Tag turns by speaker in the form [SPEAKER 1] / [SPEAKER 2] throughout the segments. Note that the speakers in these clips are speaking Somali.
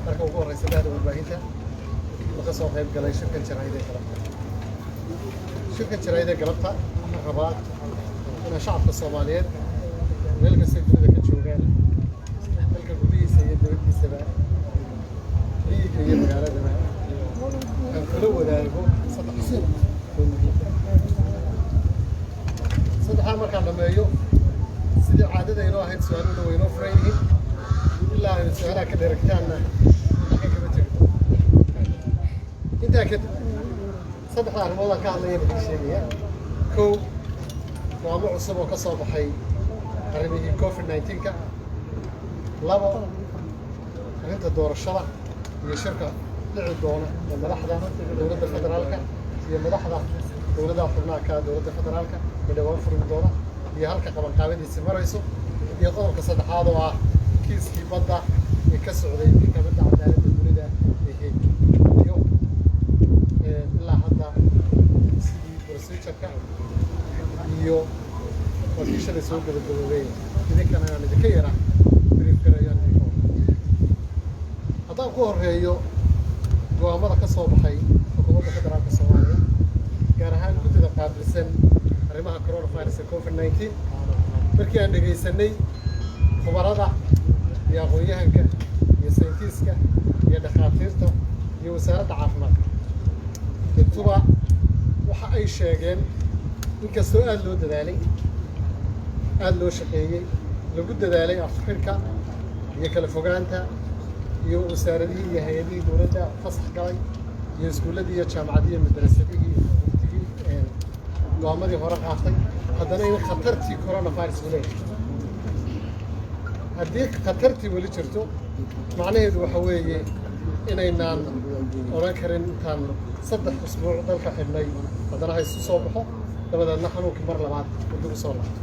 [SPEAKER 1] Marka ugu horreysa, bahda warbaahinta oo ka soo qayb galay shirkan jaraa'id ee galabta. Shirkan jaraa'id ee galabta waxaan rabaa inaan shacabka Soomaaliyeed meel kastay dunida ka joogaan, dalka gudihiisa iyo dibaddiisaba, miyiga iyo magaaladaba, aan kula wadaago saddex qodob oo muhiim. Saddexdaa markaan dhammeeyo, sidii caadada inoo ahayd, su-aaluhuna way inoo furan yihiin. Ilaa aynu su-aalaha ka dheregtaanna halkan kama tegno. Intaa kadib, saddexda arrimood aan ka hadlayana idin sheegaya. Kow, go'aamo cusub oo ka soo baxay arrimihii COVID-19-ka. Labo, arrinta doorashada iyo shirka dhici doona ee madaxda dowladda federaalka iyo madaxda dowladaha xubnaha ka dowladda federaalka ee dhawaan furmi doona iyo halka qabanqaabadiisi marayso. Iyo qodobka saddexaad oo ah kiiskii badda ee ka socday Maxkamadda Cadaaladda Dunida ee Hague iyo ilaa hadda sidii procedure-ka iyo wakiishada soo gabagaboobay, idinkana aan idinka yara brief garayaan idinka wada. Haddaan ku horeeyo go'aamada ka soo baxay xukuumadda federaalka Soomaaliya, gaar ahaan guddida qaabilsan arrimaha coronavirus ee COVID-19, markii aan dhegaysanay khubarada iyo aqoon-yahanka iyo sayintiska iyo dhakhaatiirta iyo wasaaradda caafimaadka, intuba waxa ay sheegeen, inkastoo aada loo dadaalay, aada loo shaqeeyey, lagu dadaalay afxirka iyo kala fogaanta, iyo wasaaradihii iyo hay-adihii dowladda fasax galay, iyo iskuulladii iyo jaamacadihii iyo madrasadihii waqtigii go'aamadii hore qaatay, haddana in khatartii coronavirus uu leeyahay. Haddii khatartii weli jirto, macnaheedu waxa weeye inaynaan odhan karin intaan 3 usbuuc dalka xidhnay haddana ha isu soo baxo, dabadeedna xanuunkii mar labaad uu dib u soo laabto.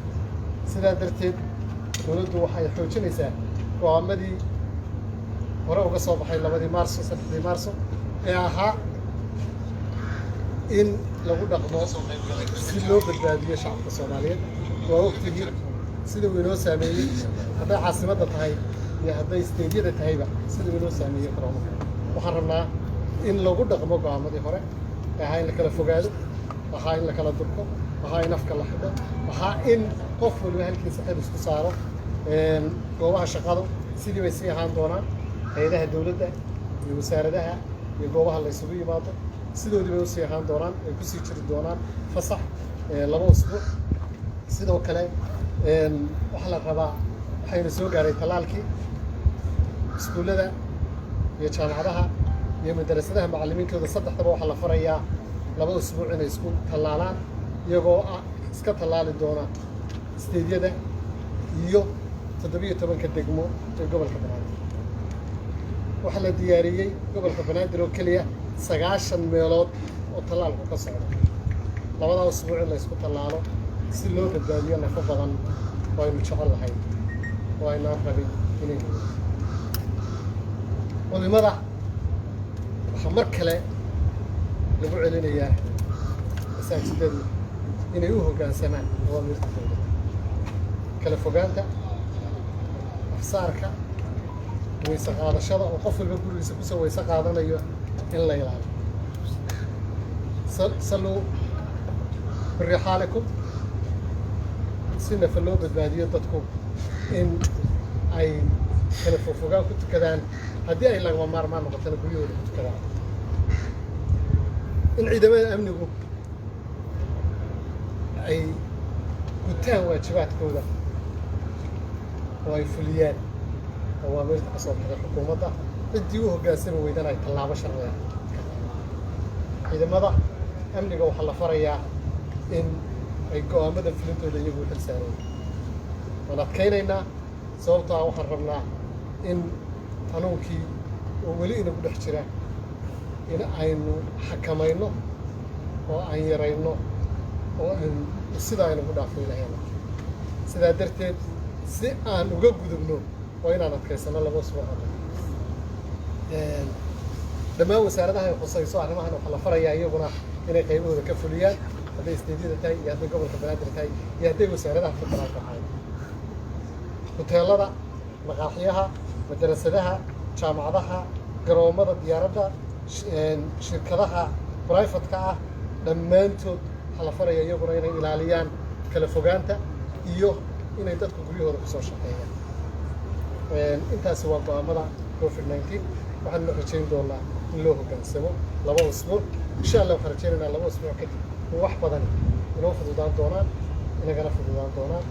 [SPEAKER 1] Sidaa darteed, dowladdu waxay xoojinaysaa go'aamadii hore uga soo baxay 2dii Maarso, 3dii Maarso, ee ahaa in lagu dhaqmo si loo badbaadiyo shacabka Soomaaliyeed. Waa ogtihiin sida uu inoo saameeyey, hadday caasimadda tahay iyo hadday state-yada tahayba, sida uu inoo saameeyey corona. Waxaan rabnaa in lagu dhaqmo go'aamadii hore ee ahaa in la kala fogaado, ahaa in la kala durko, ahaa in afka la xidho, ahaa in qof waliba halkiisa xil isku saaro. Goobaha shaqadu sidii bay sii ahaan doonaan. Hay-adaha dowladda iyo wasaaradaha iyo goobaha la isugu yimaado sidoodii bay usii ahaan doonaan, ay kusii jiri doonaan fasax 2 usbuuc. Sidoo kale, waxaa la rabaa, waxayna soo gaaray tallaalkii. Iskuullada iyo jaamacadaha iyo madarasadaha macallimiintooda saddexdaba waxaa la farayaa 2 usbuuc inay isku tallaalaan, iyagoo ah iska tallaali doona state-yada iyo 17-ka degmo ee gobolka Banaadir. Waxaa la diyaariyey gobolka Banaadir oo keliya 90 meelood oo tallaalku ka socdo, labadaa usbuuc in la isku tallaalo si loo badbaadiyo nafo badan oo aynu jecel lahayn oo aynaan rabin inaynu. Culimada waxaa mar kale lagu celinayaa masaajidadu inay u hoggaansamaan awaamirta dowladda: kala fogaanta, afsaarka, weyse qaadashada oo qof walba gurigiisa kusoo weyse qaadanayo in la ilaaliyo. صلوا برحالكم, si nafa loo badbaadiyo. Dadku in ay kala fogfogaan ku tukadaan, haddii ay lagama maarmaan noqotana guryahooda ku tukadaan. In ciidamada amnigu ay gutaan waajibaadkooda oo ay fuliyaan awaamiirta ka soo baxday xukuumadda, ciddii u hoggaansami weydana ay tallaabo sharciya ka qaadaan. Ciidamada amniga waxaa la farayaa in ay go'aamada fulintooda iyagu u xil saareen. Waan adkaynaynaa, sababtoo ah waxaan rabnaa in xanuunkii oo weli inagu dhex jira in aynu xakamayno oo aan yarayno oo aan sidaa aynagu dhaafin lahayn. Sidaa darteed, si aan uga gudubno, waa inaan adkaysano 2 usbuuc oo dhan. Dhammaan wasaaradaha ay khusayso arrimahan waxaa la farayaa iyaguna inay qaybahooda ka fuliyaan, hadday state-yada tahay iyo hadday gobolka Banaadir tahay iyo hadday wasaaradaha federaalka tahay. Huteelada, maqaaxiyaha, madarasadaha, jaamacadaha. Garoommada diyaaradda, shirkadaha private-ka ah, dhammaantood waxaa la faraya iyaguna inay ilaaliyaan kala fogaanta iyo inay dadku guryahooda kusoo shaqeeyaan. Intaasi waa go'aamada COVID-19. Waxaanu rajayn doonaa in loo hoggaansamo 2 usbuuc, insha Allah. Waxaan rajaynaynaa 2 usbuuc kadib in wax badan inoo fududaan doonaan, inagana fududaan doonaan,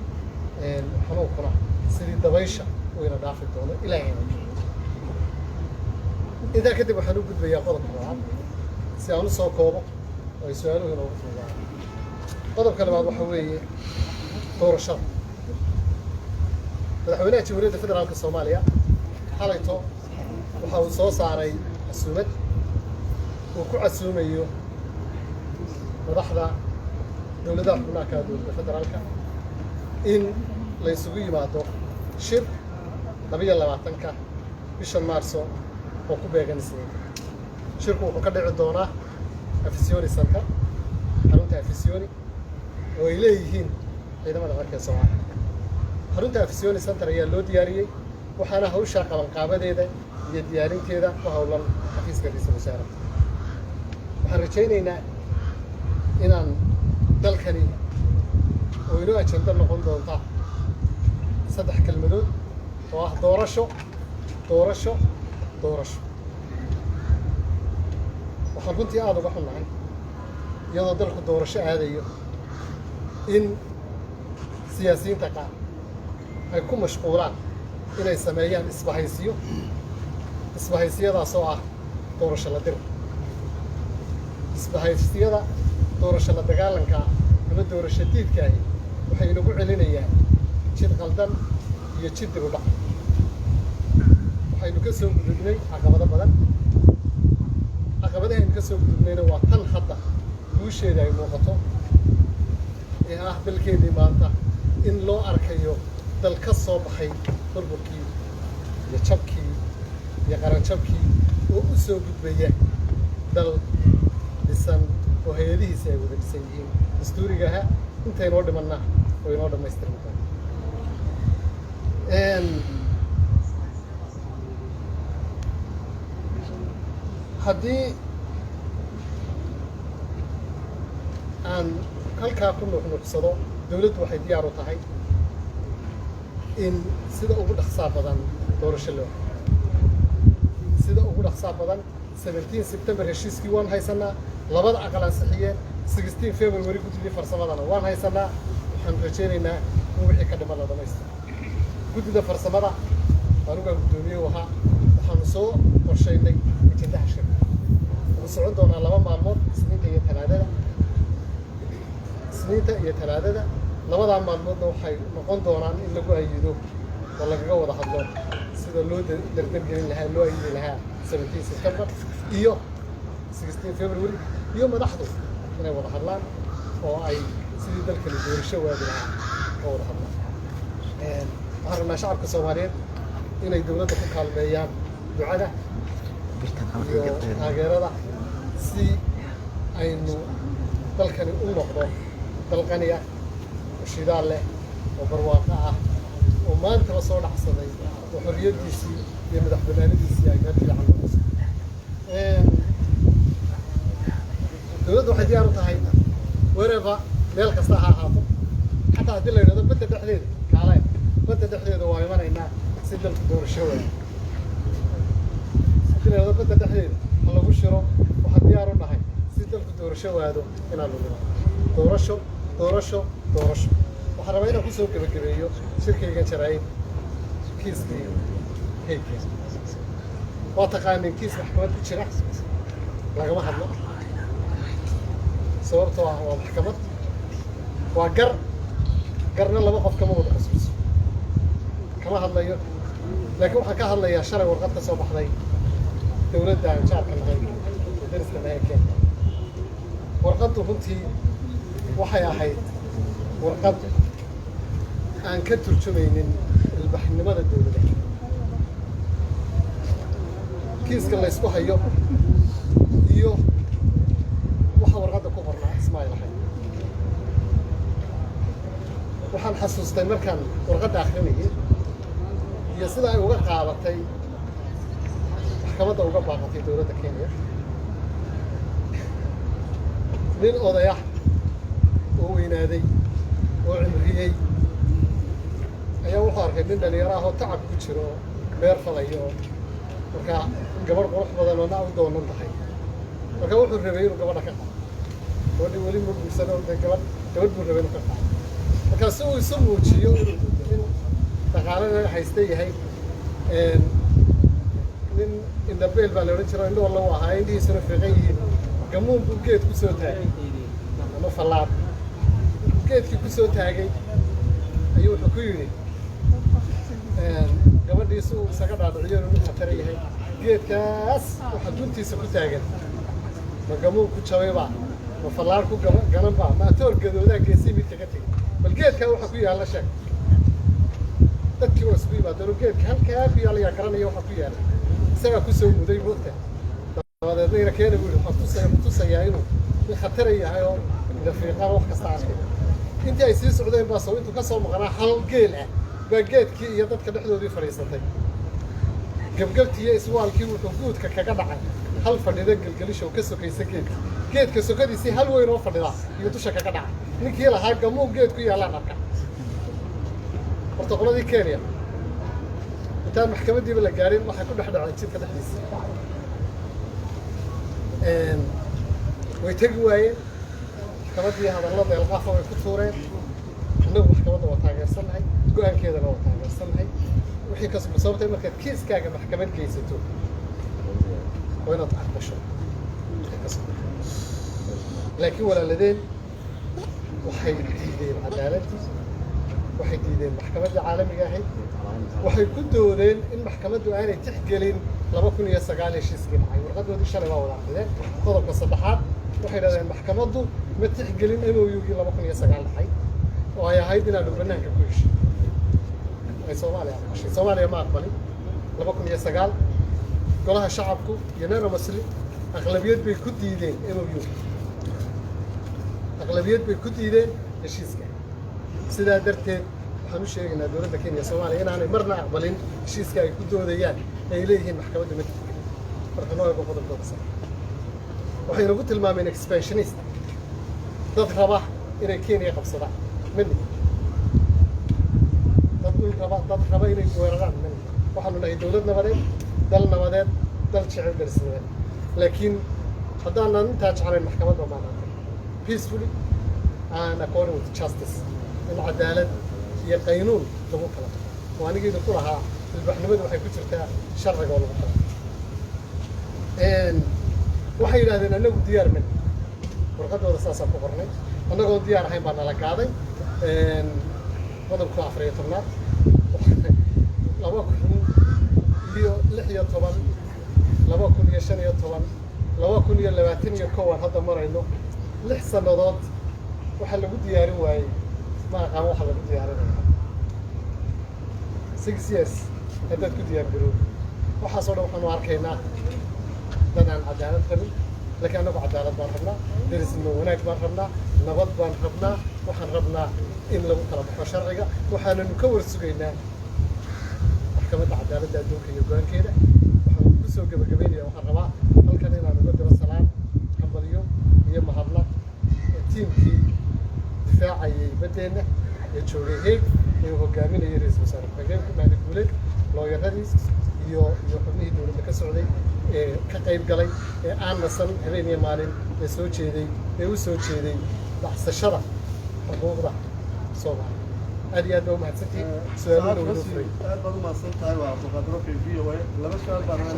[SPEAKER 1] xanuunkuna sidii dabaysha uu ina dhaafi doono, Ilaahay ina. Intaa kadib waxaan u gudbayaa qodobka labaad si aan u soo koobo oo ay su-aaluhu inoogu fududaan. Qodobka labaad waxa weeye doorashada. Madaxweynaha Jamhuuriyadda Federaalka Soomaaliya xalayto waxa uu soo saaray casuumad uu ku casuumayo madaxda dowladaha xubnaha ka dowladda federaalka in la isugu yimaado shir 22-ka bisha Maarso oo ku beegan Isniinta. Shirku wuxuu ka dhici doonaa Afisyooni Center, xarunta Afisyooni oo ay leeyihiin ciidamada cirka ee Soomaaliya. Xarunta Afisyooni Center ayaa loo diyaariyey, waxaana hawshaa qabanqaabadeeda iyo diyaarinteeda ku howlan xafiiska ra-iisul wasaare. Waxaan rajaynaynaa inaan dalkani oo inoo ajando noqon doonta saddex kelmadood oo ah doorasho, doorasho, doorasho. Waxaan runtii aada uga xunnahay, iyadoo dalku doorasho aadayo, in siyaasiyiinta qaar ay ku mashquulaan inay sameeyaan isbahaysiyo, isbahaysiyadaasoo ah doorasho la dir, isbahaysiyada doorasho la dagaalankaa ama doorasho diidkaahi. Waxay inagu celinayaan jid qaldan iyo jid dib u dhac. Waxaynu ka soo gudubnay caqabado badan. Caqabadahaynu ka soo gudubnayna waa tan hadda guusheeda ay muuqato ee ah dalkeennii maanta in loo arkayo dal ka soo baxay burburkii iyo jabkii iyo qaranjabkii oo u soo gudbaya dal dhisan oo hay-adihiisi ay wada dhisan yihiin, dastuurigaha intaynoo dhimanna oo inoo dhammaystirmi doonto. Haddii aan halkaa ku nuuxnuuxsado, dowladdu waxay diyaar u tahay in sida ugu dhaqsaa badan doorasho loo, sida ugu dhaqsaa badan. 17 September heshiiskii waan haysanaa, labada aqal ansixiyeen. 16 February guddidii farsamadana waan haysanaa. Waxaan rajaynaynaa in wixii ka dhiman la dhamaystiro. Guddida farsamada anugaa guddoomiye u ahaa. Waxaanu soo qorshaynay ajendaha shirka. Wuxuu socon doonaa 2 maalmood, Isniinta iyo Talaadada. Isniinta iyo Talaadada, labadaa maalmoodna waxay noqon doonaan in lagu ayido oo lagaga wada hadlo sida loo dardargelin lahaa, loo ayidi lahaa 17 September iyo 16 February, iyo madaxdu inay wada hadlaan oo ay sidii dalkani doorasho waadi lahaa ka wada hadlaan. Waxaan rabnaa shacabka Soomaaliyeed inay dowladda ku kaalmeeyaan ducada iyo taageerada si aynu dalkani u noqdo dal qani ah oo shidaal leh oo barwaaqo ah oo maantaba soo dhacsaday oo xorriyaddiisii iyo madax bannaanidiisii ay meel fiican marayso. Dowladdu waxay diyaar u tahay wherever, meel kasta ha ahaato, xataa haddii la yidhahdo badda dhexdeeda kaale, badda dhexdeeda waa imanaynaa si dalku doorasho waaya. Haddii la yidhahdo badda dhexdeeda ha lagu shiro, waxaan diyaar u nahay si dalku doorasho waado inaanu nimaado. Doorasho, doorasho, doorasho. Waxaan rabaa inaan kusoo gebagabeeyo shirkayga jaraa'id kiiskii Hague. Waa taqaaniin, kiis maxkamad ku jira lagama hadlo, sababtoo ah waa maxkamad, waa gar. Garna laba qof kama wada xusuuso. Kama hadlayo, laakiin waxaan ka hadlayaa shalay warqad ka soo baxday dowladda aan jaarka nahay ee dariska nahay ee Kenya. Warqaddu runtii waxay ahayd warqad aan ka turjumaynin ilbaxnimada dowladda. Kiiska laysku hayo iyo waxa warqadda ku qornaa isma ay lahayn. Waxaan xasuustay markaan warqadda akrinayay iyo sida ay uga qaadatay maxkamadda Maxkamadda uga baaqatay dowladda Kenya. Nin odayah oo weynaaday oo cimriyey ayaa wuxuu arkay nin dhalinyaro ah oo tacab ku jiro oo beer falayo, oo markaa gabadh qurux badan oo na u doonan tahay. Marka wuxuu rabay inuu gabadha ka qaado. Gabadhii weli ma guursano dee, gabadh buu rabay inuu ka qaado. Markaa si uu isu muujiyo inuu nin dhaqaalena haysta yahay, nin indhabeel baa la odhan jiro, indho alla u ahaa, indhihiisuna fiiqan yihiin, gamuun buu geed ku soo taagay ama fallaad. Markuu geedkii ku soo taagay ayuu wuxuu ku yidhi gabadhii, si uu isaga dhaadhiciyo inuu nin khatara yahay: "Geedkaas waxa guntiisa ku taagan ma gamuun ku jabayba, ma fallaar ku gananba, ma atoor gadoodaa geesii mid kaga tegay? Bal geedkaa waxa ku yaalla sheeg." Dadkii waa isku yimaadeen oo geedka halkaa ku yaalla yaa garanaya waxa ku yaalla? Isagaa ku soo muday moogta. Dabadeedna ina keena buu yidhi, waxaan tusayaa inuu nin khatara yahay oo indhafiiqaan wax kasta arkay. Intii ay sii socdeen baa saw intuu ka soo maqnaa hal geel ah baa geedkii iyo dadka dhexdoodii fadhiisatay. Gebgebtii iyo iswaalkii wuxuu guudka kaga dhacay hal fadhida gelgelisha oo ka sokaysa geedka. Geedka sokadiisii hal weyn oo fadhida iyo dusha kaga dhacay. Ninkii lahaa gamuun geed ku yaallaan arka. Horta qoladii Kenya intaan maxkamaddiiba la gaarin waxay ku dhex dhaceen jidka dhexdiisa. Way tegi waayeen maxkamaddii, hadallo deelqaafa way ku tuureen. Annagu maxkamadda waa taageersannahay, go-aankeedana waa taageersannahay. Wixii ka sababtay, markaad kiiskaaga maxkamad geysato waa inaad aqbasho wixii ka soo baxay. Laakiin walaaladeen waxay diideen cadaaladdii, waxay diideen maxkamaddii caalamiga ahayd. Waxay ku doodeen in maxkamaddu aanay tixgelin 2009 heshiiskii dhacay. Warqadoodii shalay waa wada aqrideen. Qodobka saddexaad waxay yidhahdeen maxkamaddu ma tixgelin MOU-gii 2009 dhacay, oo ay ahayd inaanu banaanka ku heshin ay Soomaaliya aqbashay. Soomaaliya ma aqbalin. 2009 golaha shacabku unanimously aqlabiyad bay ku diideen MOU, aqlabiyad bay ku diideen heshiiska. Sidaa darteed waxaan u sheegaynaa dowladda Kenya, Soomaaliya inaanay marna aqbalin heshiiska ay ku doodayaan, ay leeyihiin maxkamadda ma tixgelin. Marka noo eego qodobkooda sare, waxay nagu tilmaameen expansionist, dad raba inay Kenya qabsadaan. Mani dad dhul raba, dad raba inay weeraraan mani. Waxaanu nahay dowlad nabadeed, dal nabadeed, dal jecel darisnimeed. Laakiin haddaanan intaa jeclayn maxkamadda maanaan peacefully and according with justice, in cadaalad iyo qaynuun lagu kala tago, oo aniga idinku lahaa ilbaxnimadu waxay ku jirtaa sharciga oo lagu kala tago. Waxay yidhahdeen annagu diyaar mani. Warqadooda saasaan ku qornay. Annagoon diyaar ahayn baa nala gaaday. Qodobka 14aad, 2016, 2015, 2021 aan hadda marayno, 6 sannadood waxaa lagu diyaarin waayey ma aqaan. Waxa lagu diyaarinaya 6 years haddaad ku diyaar garoobi, waxaasoo dhan waxaanu arkaynaa dad aan cadaalad rabin. Laakiin annagu cadaalad baan rabnaa, derisnimo wanaag baan rabnaa, nabad baan rabnaa. Waxaan rabnaa in lagu kala baxo sharciga. Waxaananu ka war sugaynaa Maxkamadda Cadaaladda Adduunka iyo go-aankeeda. Waxaan kusoo gebagabeynaya, waxaan rabaa halkan inaan uga diro salaan, hambalyo iyo mahadnaq tiimkii difaacayay baddeenna ee joogay Hague, ee uu hogaaminayay ra-iisul wasaare ku-xigeenku Mahdi Guuleed, looyaradiis iyo xubnihii dowladda ka socday ee ka qayb galay, ee aan nasan habeen iyo maalin, ee soo jeeday, ee u soo jeeday dhacsashada xuquuqda Soomaaliya. Aad iyo aad baa umahadsantihiin. Su-aaluhuna way noo furay.
[SPEAKER 2] Aad baad umahadsan tahay. Waa Cabdiqaadir Okey, VOA. Laba su-aal baan rabaa,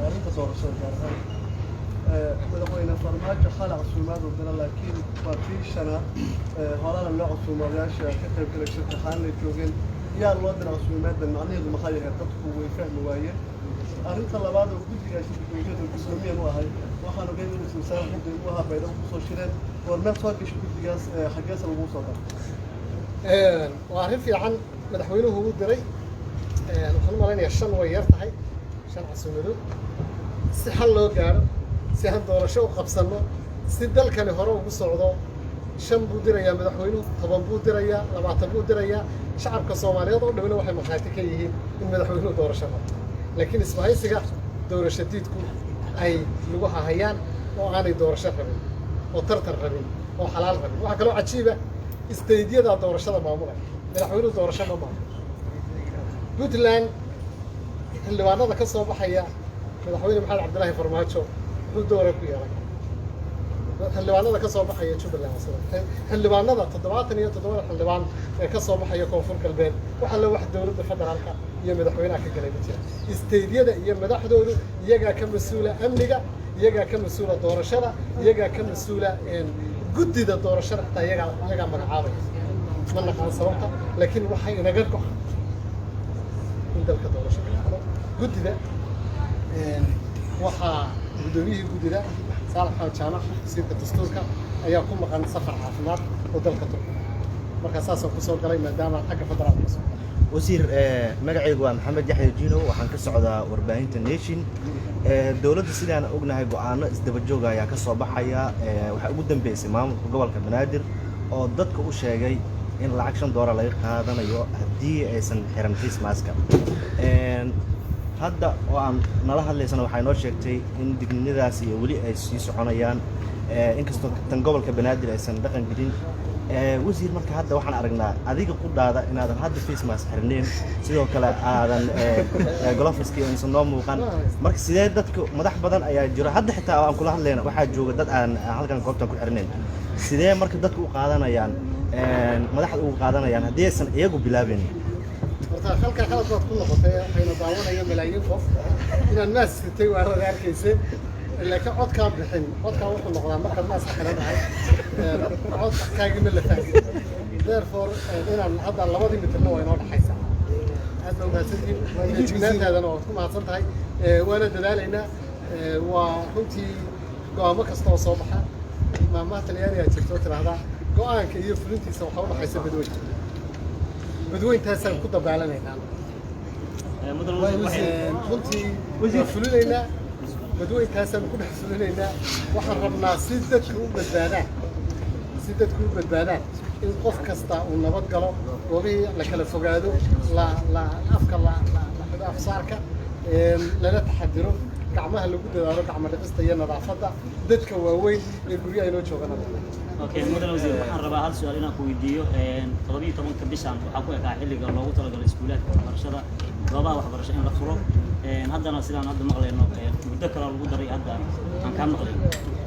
[SPEAKER 2] arrinta doorashada gaar ahaan. Madaxweyne Farmaajo xalay casuumaad uu dira, laakiin waa tii shanaad. Horena loo casuumaadayaasha ka qayb galay shirka xaalinay joogeen. Yaa loo dira casuumaadan? Macnaheedu maxay ahayd? Dadku way fahmi waayeen. Arrinta labaad oo guddigaasi guddoomiyada guddoomiyan u ahay, waxaan ogeyn in ra'iisul wasaare guddiga u ahaa, Baydhabo kusoo shireen. Goormeed soo gashay guddigaas? Xaggeese lagu soo daray?
[SPEAKER 1] Waa arrin fiican. Madaxweynuhu uu diray, waxaan u malaynayaa shan way yar tahay, shan casuumadood. Si xal loo gaaro, si aan doorasho u qabsanno, si dalkani hore ugu socdo, shan buu dirayaa madaxweynuhu, 10 buu dirayaa, 20 buu dirayaa. Shacabka Soomaaliyeed oo dhamina waxay markhaati ka yihiin in madaxweynuhu doorasho rabo. Laakiin isbahaysiga Doorasho diidku ay lagu hahayaan oo aanay doorasho rabin oo tartan rabin oo xalaal rabin. Waxaa kaloo cajiiba, state-yadaa doorashada maamulaya, madaxweynuhu doorasho ma maamulo. Puntland xildhibaanada ka soo baxaya, Madaxweyne Maxamed Cabdilaahi Farmaajo wuxuu doora ku yeelan karaa? Xildhibaanada ka soo baxaya Jubbaland waa sidoo, xildhibaanada 77-da xildhibaan ee ka soo baxaya Koonfur Galbeed, waxa la wax dowladda federaalka iyo madaxweynaha ka galay ma jira. State-yada iyo madaxdoodu iyagaa ka mas-uula amniga, iyagaa ka mas-uula doorashada, iyagaa ka mas-uula guddida doorashada, xitaa iyagaa magacaabaya. Ma naqaan sababta, laakiin waxay inaga go'an in dalka doorasho ka dhacdo. Guddida waxaa guddoomiyihii guddida, Saalax Maxamed Jaamac, wasiirka dastuurka, ayaa ku maqan safar caafimaad oo dalka Turkiga. Marka saasaan kusoo galay maadaama xagga federaalka kasoo galay.
[SPEAKER 3] Wasiir, magacaygu waa Maxamed Yaxya Jino, waxaan ka socdaa warbaahinta Nation. Dowladda sidaan ognahay go-aano isdaba jooga ayaa ka soo baxaya. Waxaa ugu dambeysay maamulka gobolka Banaadir oo dadka u sheegay in lacag $5 laga qaadanayo haddii aysan xiran face mask-a. Hadda oo aan nala hadlaysana waxay noo sheegtay in digninadaas iyo weli ay sii soconayaan, inkastoo tan gobolka Banaadir aysan dhaqan gelin. Wasiir, marka hadda waxaan aragnaa adiga qudhaada inaadan hadda face mask xirnayn, sidoo kale aadan gloves-kii aysan noo muuqan. Marka sidee dadka, madax badan ayaa jiro hadda, xitaa oo aan kula hadlayna waxaa jooga dad aan halkan goobtan ku xirnayn. Sidee marka dadku u qaadanayaan, madaxda ugu qaadanayaan haddii aysan iyagu bilaabeyn?
[SPEAKER 1] Horta halkaa khalad baad ku noqotay. Waxayna daawanaya malaayiin qof inaan mask sitay, waarada arkayse, laakiin codkaan bixin. Codkaan wuxuu noqdaa markaad mask-a xidhanahay, codkaagima la fahmi. Therefore, inaan hadda labadii mitirna waa inoo dhexaysaa. Aad baa umahadsantihiin, feejignaantaadana waad ku mahadsan tahay. Waana dadaalaynaa. Waa runtii go-aamo kasta oo soo baxa, maamaha Talyaanigaa jirto oo tidhaahdaa go-aanka iyo fulintiisa waxaa udhexaysa badweyn. Badweyntaasaan ku dabaalanaynaa. Runtii waa fulinaynaa, badweyntaasaan ku dhex fulinaynaa. Waxaan rabnaa si dadku u badbaadaan, si dadku u badbaadaan, in qof kasta uu nabad galo, goobihii la kala fogaado, la afka la xidho, afsaarka lala taxadiro, gacmaha lagu dadaalo, gacmo dhaqista iyo nadaafadda, dadka waaweyn ee guryaha inoo joogana.
[SPEAKER 4] Okay, mudan wasiir, waxaan rabaa hal su-aal inaan ku weydiiyo. 17-ka bishan waxaa ku ekaa xilliga loogu talagalay iskuulaadka waxbarashada, goobaha waxbarasho in la furo. Haddana sidaan hadda maqlayno, muddo kale lagu daray hadda aan kaa maqlayno.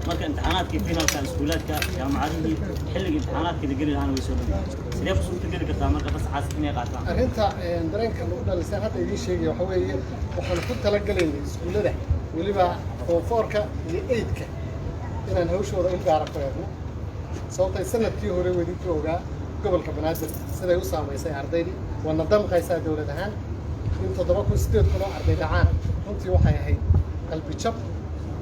[SPEAKER 4] Marka imtixaanaadkii finalka iskuulaadka, jaamacadihii, xilligii imtixaanaadkii la geli lahaana way soo dhowyihiin. Sidee ku suurta geli kartaa marka fasaxaas inay qaataan?
[SPEAKER 1] Arrinta dareenka lagu dhalisay hadda idiin sheegaya waxa weeye, waxaan ku talagalaynay iskuullada, weliba form four-ka iyo eight-ka, inaan hawshooda il gaara ku eegno, sababtay sanadkii hore wedinku ogaa gobolka Banaadir siday u saamaysay ardaydii. Waana damqaysaa dowlad ahaan in 7,000, 8,000 oo arday dhacaan. Runtii waxay ahayd qalbi jab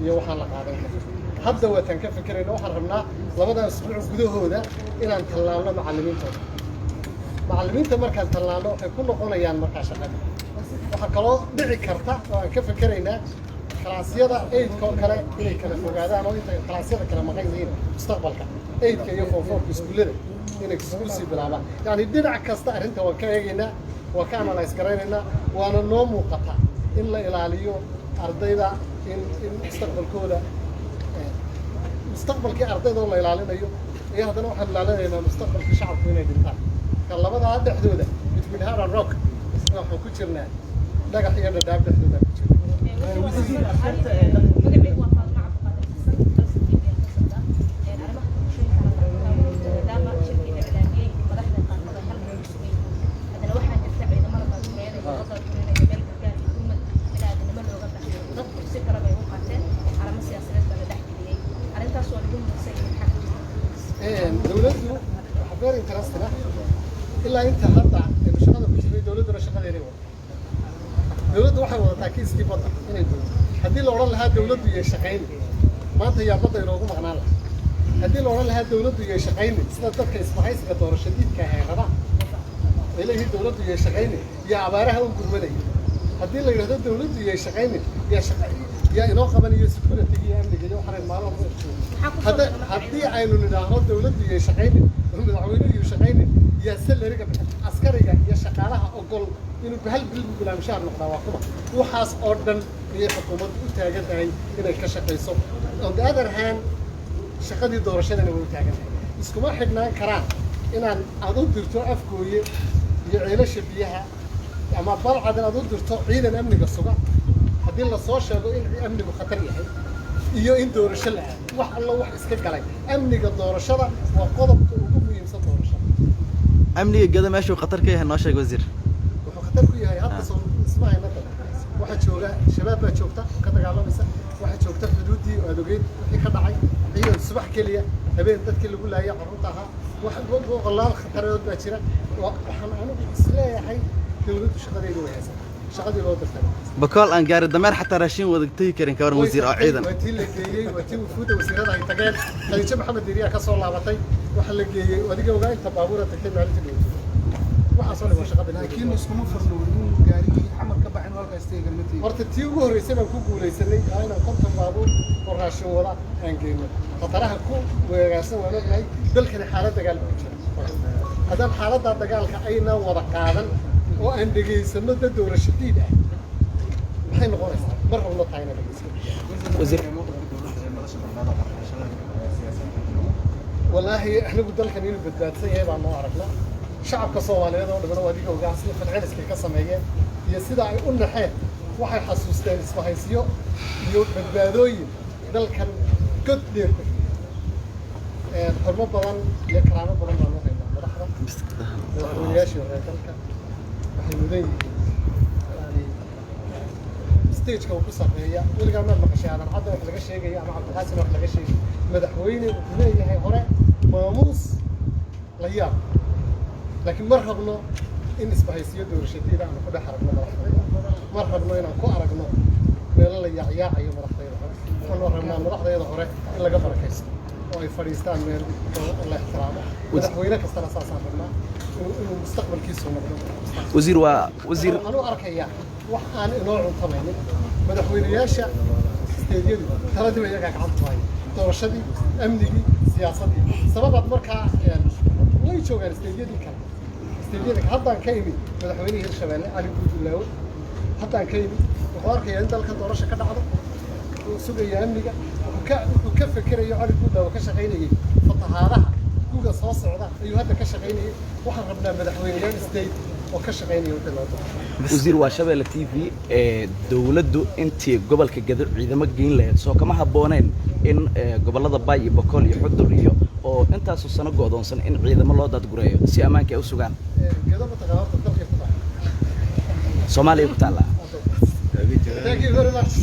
[SPEAKER 1] iyo waxaan la qaadan karin. Hadda waataan ka fikirayna, waxaan rabnaa labada asbuuc gudahooda inaan tallaalno macallimiintooda. Macallimiinta markaan tallaalno waxay ku noqonayaan markaa shaqada. Waxaa kaloo dhici karta oo aan ka fikiraynaa kalaasyada eight-ka oo kale inay kala fogaadaan oo intay kalaasyada kala maqan yihiin mustaqbalka eight-ka iyo form four-ka iskuullada inay kusii bilaabaan. Yacni dhinac kasta arrinta waan ka eegaynaa, waan ka analyse garaynaynaa, waana noo muuqata in la ilaaliyo ardayda, in mustaqbalkooda, mustaqbalkii ardayda oo la ilaalinayo iyo haddana waxaan ilaalinaynaa mustaqbalkii shacabku inay dhintaan. Ka labadaa dhexdooda, between hard and rock, waxaan ku jirnaa, dhagax iyo dhadhaab dhexdooda ku jirna.
[SPEAKER 5] Magacaygu waa Faadimo Cabdiqaadir Xasan, Dalsan TV ka socda. Arrimaha doorashooyinka maadaama shirkii iclaamiyey madaxda qaarkood ay halkan ku sugan yihiin, haddana waxaa jirta ciidamada baadkureynaya, loo baadkureynaya meel gargaar iyo gurmad bini'aadanimo looga baxayo. Dadku si kale bay u qaateen, arrimo siyaasadeed baa la dhex geliyey. Arrintaas waa lagu muqsay, maxaa ka jirta?
[SPEAKER 1] Dowladdu waxaa very interesting ah, ilaa inta hadda aynu shaqada ku jirnay, dowladduna shaqadeeday wadataa. Dowladdu waxay wadataa kiiskii badda inay doonto. Haddii la odhan lahaa dowladdu yay shaqayni maanta, yaa badda inoogu maqnaan lahaa? Haddii la odhan lahaa dowladdu yay shaqayni, sida dadka isbahaysiga doorasho diidka ah ay rabaan ay leeyihiin, dowladdu yay shaqayni, yaa abaaraha u gurmanaya? Haddii la yidhahdo dowladdu yay shaqayni, yaa shaqa yaa inoo qabanayo security iyo amniga iyo waxaan maalin walba hadda? Haddii aynu nidhaahno dowladdu yay shaqaynin oo madaxweynuhu yuu shaqaynin, yaa salary-ga bixin askariga iyo shaqaalaha ogol inuu hal bil bilaa mushaar noqdaa? Waa kuma waxaas oo dhan? Ayay xukuumaddu u taagan tahay inay ka shaqayso. On the other hand, shaqadii doorashadana way u taagan tahay. Iskuma xidhnaan karaan inaan aad u dirto Afgooye iyo Ceelasha Biyaha ama Balcad inaad u dirto ciidan amniga suga haddii lasoo sheego in amnigu khatar yahay iyo in doorasho la aado. Wax allo wax iska galay, amniga doorashada waa qodobka ugu muhiimsan doorashada.
[SPEAKER 6] Amniga Gada meeshuu khatar ka yahay noo sheeg, wasiir.
[SPEAKER 1] Wuxuu khatar ku yahay hadda soo ismahayna dad. Waxaa jooga Shabaab baa joogta ka dagaalamaysa. Waxaa joogta xuduuddii oo aad ogeyd wixii ka dhacay, ciidan subax keliya habeen dadkii lagu laayay carruurta ahaa. Wax boqolaal khatarood baa jira. Waxaan anigu isleeyahay dowladdu shaqadeedu way haysataa, shaqadii loo dirtay.
[SPEAKER 6] Bakool aan gaari dameer xataa raashin wada tegi karin, ka waran, wasiir, oo ciidan?
[SPEAKER 1] Waa tii la geeyey, waa tii wufuudda wasiirada ay tageen. Khadiijo Maxamed Diiriyaa ka soo laabatay. Waxa la geeyey, adiga ogaa inta baabuura tagtay maalintii dhowto. Waxaasoo dhan waa shaqada.
[SPEAKER 7] Laakiin iskuma furno inuu gaarigii Xamar ka baxin halkaas tegi kara ma tegi.
[SPEAKER 1] Horta tii ugu horreysay baan ku guulaysanay, waa inaan 50 baabuur oo raashin wada aan geyno. Khataraha ku weeraarsan waan ognahay. Dalkani xaalad dagaal buu jira. Haddaan xaaladdaa dagaalka aynaan wada qaadan oo aan dhegaysano dad doorasho diid ah, maxay noqonaysaa? Ma rabno tahay inaan dhegaysano.
[SPEAKER 8] Wasiir.
[SPEAKER 1] Wallaahi anigu dalkan inuu badbaadsan yahay baan noo aragnaa. Shacabka Soomaaliyeed oo dhamana waa adiga ogaa sida falceliskay ka sameeyeen iyo sida ay u naxeen. Waxay xasuusteen isbahaysiyo iyo badbaadooyin dalkan god dheer ku xigay. Xurmo badan iyo karaamo badan baan u haynaa madaxda. Madaxweynayaashii hore dalka waxay mudan yihiin yani stageka uu ku sarreeya. Weligaa maad maqashay Aadan Cadda wax laga sheegayo ama Cabdiqaasim wax laga sheegayo? Madaxweyne wuxuu leeyahay hore maamuus la yaab, laakiin ma rabno in isbahaysiyo doorashadiida aanu ku dhex aragno madaxdayda. Ma rabno inaan ku aragno meelo la yaacyaacayo madaxdayda hore. Waxaanu rabnaa madaxdayda hore in laga barakaysto oo ay fadhiistaan meel oo la ixtiraamo. Madaxweyne kastana saasaan rabnaa inuu mustaqbalkiisu noqdo.
[SPEAKER 8] Wasiir, waa wasiir.
[SPEAKER 1] Waxaan u arkayaa wax aan inoo cuntamaynin. Madaxweyneyaasha stateyadu taladiiba iyagaa gacanta ku haya, doorashadii, amnigii, siyaasaddii. Sababaad markaa way joogaan stateyadii kale. Stateyada haddaan ka imi, madaxweynihii Hirshabeelle Cali Guudulaawe haddaan ka imi, wuxuu arkayaa in dalka doorasho ka dhacdo, wuxuu sugaya amniga, wuxuu ka fekerayo Cali Guudlaawe ka shaqaynayay fatahaadaha guga soo socda ayuu hadda ka shaqaynayay. Waxaan rabnaa madaxweyneyaal state oo ka shaqaynaya wixii loo doorto.
[SPEAKER 8] Wasiir, waa Shabeelle TV. Ee dowladdu intii gobolka Gado ciidamo geyn lahayd, soo kama habbooneen in gobollada Bay iyo Bokool iyo Xudur iyo oo intaasoo sano go'doonsan in ciidamo loo daadgureeyo si ammaanka ay u sugaan?
[SPEAKER 1] Gedo mataqaan horta dalkay ku tahay.
[SPEAKER 8] Soomaaliya ku taallaa.
[SPEAKER 1] Thank you very much.